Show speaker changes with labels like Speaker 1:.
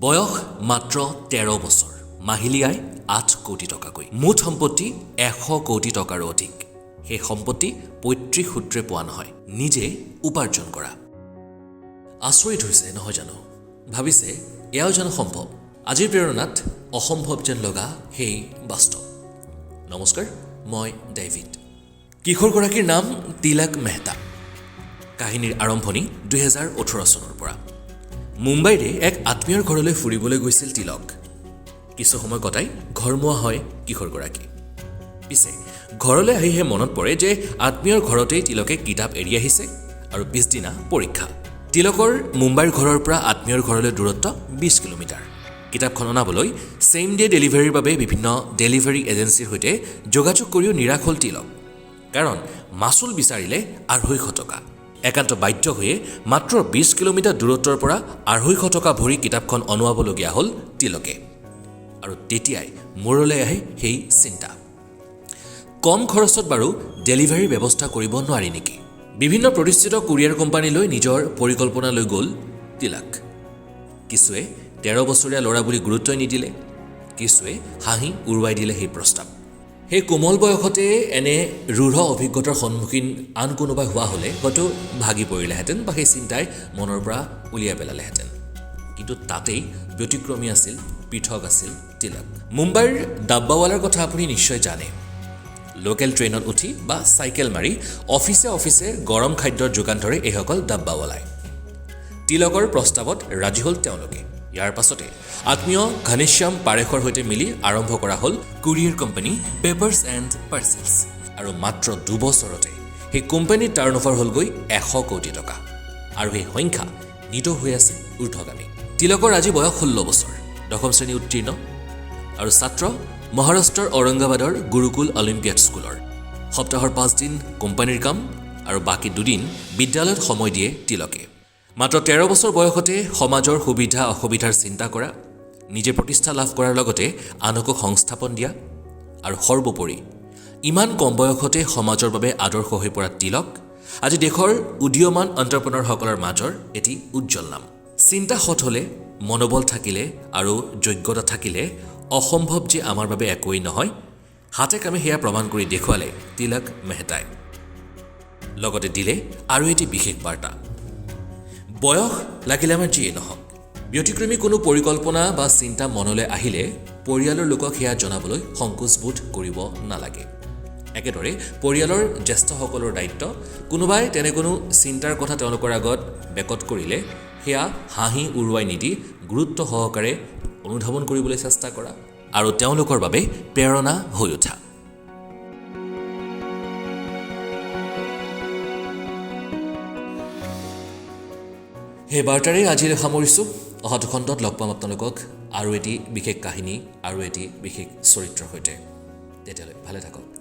Speaker 1: বয়স মাত্ৰ 13 বছৰ, মাহিলী আয় 8 কোটি টকাকৈ, মুঠ সম্পত্তি 100 কোটি টকাৰো অধিক। সেই সম্পত্তি পৈতৃক সূত্ৰে পোৱা নহয়, নিজে উপাৰ্জন কৰা। আচৰিত হৈছে নহয় জানো? ভাবিছে এয়াও জানো সম্ভৱ? আজিৰ প্ৰেৰণাত অসম্ভৱ যেন লগা সেই বাস্তৱ। নমস্কাৰ, মই ডেভিড। কিশোৰগৰাকীৰ নাম তিলক মেহতা। কাহিনীৰ আৰম্ভণি 2018 চনৰ পৰা। মুম্বাইৰে এক আত্মীয়ৰ ঘৰলৈ ফুৰিবলৈ গৈছিল তিলক। কিছু সময় কটাই ঘৰমুৱা হয় কিশোৰগৰাকী। পিছে ঘৰলৈ আহিহে মনত পৰে যে আত্মীয়ৰ ঘৰতেই তিলকে কিতাপ এৰি আহিছে আৰু পিছদিনা পৰীক্ষা। তিলকৰ মুম্বাইৰ ঘৰৰ পৰা আত্মীয়ৰ ঘৰলৈ দূৰত্ব 20 কিলোমিটাৰ। কিতাপখন অনাবলৈ ছেইম ডে ডেলিভাৰীৰ বাবে বিভিন্ন ডেলিভাৰী এজেঞ্চিৰ সৈতে যোগাযোগ কৰিও নিৰাশ হ'ল তিলক, কাৰণ মাচুল বিচাৰিলে 250 টকা। একান্ত বাধ্য হৈয়ে মাত্ৰ 20 কিলোমিটাৰ দূৰত্বৰ পৰা 250 টকা ভৰি কিতাপখন অনোৱাবলগীয়া হ'ল তিলকে। আৰু তেতিয়াই মূৰলৈ আহে সেই চিন্তা, কম খৰচত বাৰু ডেলিভাৰীৰ ব্যৱস্থা কৰিব নোৱাৰি নেকি? বিভিন্ন প্ৰতিষ্ঠিত কুৰিয়াৰ কোম্পানীলৈ নিজৰ পৰিকল্পনা লৈ গ'ল তিলক। কিছুৱে 13 বছৰীয়া ল'ৰা বুলি গুৰুত্বই নিদিলে, কিছুৱে হাঁহি উৰুৱাই দিলে সেই প্ৰস্তাৱ। সেই কোমল বয়সতে এনে ৰূঢ় অভিজ্ঞতাৰ সন্মুখীন আন কোনোবাই হোৱা হ'লে হয়তো ভাগি পৰিলেহেঁতেন বা সেই চিন্তাই মনৰ পৰা উলিয়াই পেলালেহেঁতেন। কিন্তু তাতেই ব্যতিক্ৰমী আছিল, পৃথক আছিল তিলক। মুম্বাইৰ ডাব্বাৱালাৰ কথা আপুনি নিশ্চয় জানে। লোকেল ট্ৰেইনত উঠি বা চাইকেল মাৰি অফিচে অফিচে গৰম খাদ্যৰ যোগান ধৰে এইসকল ডাব্বাৱালাই। তিলকৰ প্ৰস্তাৱত ৰাজি হ'ল তেওঁলোকে। ইয়াৰ পাছতে আত্মীয় ঘনশ্যাম পাৰেখৰ সৈতে মিলি আৰম্ভ কৰা হ'ল কুৰিয়াৰ কোম্পানী পেপাৰ্ছ এণ্ড পাৰ্চেলছ। আৰু মাত্ৰ 2 বছৰতে সেই কোম্পানীৰ টাৰ্ণ অভাৰ হ'লগৈ 100 কোটি টকা আৰু সেই সংখ্যা নিতৌ হৈ আছে ঊৰ্ধগামী। তিলকৰ আজি বয়স 16 বছৰ, দশম শ্ৰেণী উত্তীৰ্ণ আৰু ছাত্ৰ মহাৰাষ্ট্ৰৰ ঔৰংগাবাদৰ গুৰুকুল অলিম্পিয়াড স্কুলৰ। সপ্তাহৰ 5 দিন কোম্পানীৰ কাম আৰু বাকী 2 দিন বিদ্যালয়ত সময় দিয়ে তিলকে। মাত্ৰ 13 বছৰ বয়সতে সমাজৰ সুবিধা অসুবিধাৰ চিন্তা কৰা, নিজে প্ৰতিষ্ঠা লাভ কৰাৰ লগতে আনকো সংস্থাপন দিয়া আৰু সৰ্বোপৰি ইমান কম বয়সতে সমাজৰ বাবে আদৰ্শ হৈ পৰা তিলক আজি দেশৰ উদীয়মান এণ্টাৰপ্ৰনাৰসকলৰ মাজৰ এটি উজ্জ্বল নাম। চিন্তা সৎ হ'লে, মনোবল থাকিলে আৰু যোগ্যতা থাকিলে অসম্ভৱ যে আমাৰ বাবে একোৱেই নহয়, হাতে কামে সেয়া প্ৰমাণ কৰি দেখুৱালে তিলক মেহতাই। লগতে দিলে আৰু এটি বিশেষ বাৰ্তা। বয়স লাগিলে আমাৰ যিয়েই নহওক, ব্যতিক্ৰমী কোনো পৰিকল্পনা বা চিন্তা মনলৈ আহিলে পৰিয়ালৰ লোকক সেয়া জনাবলৈ সংকোচবোধ কৰিব নালাগে। একেদৰে পৰিয়ালৰ জ্যেষ্ঠসকলৰ দায়িত্ব, কোনোবাই তেনে কোনো চিন্তাৰ কথা তেওঁলোকৰ আগত বেকত কৰিলে সেয়া হাঁহি উৰুৱাই নিদি গুৰুত্ব সহকাৰে অনুধাৱন কৰিবলৈ চেষ্টা কৰা আৰু তেওঁলোকৰ বাবে প্ৰেৰণা হৈ উঠা। সেই বাৰ্তাৰেই আজিলৈ সামৰিছোঁ। অহাটো খণ্ডত লগ পাম আপোনালোকক আৰু এটি বিশেষ কাহিনী আৰু এটি বিশেষ চৰিত্ৰৰ সৈতে। তেতিয়ালৈ ভালে থাকক।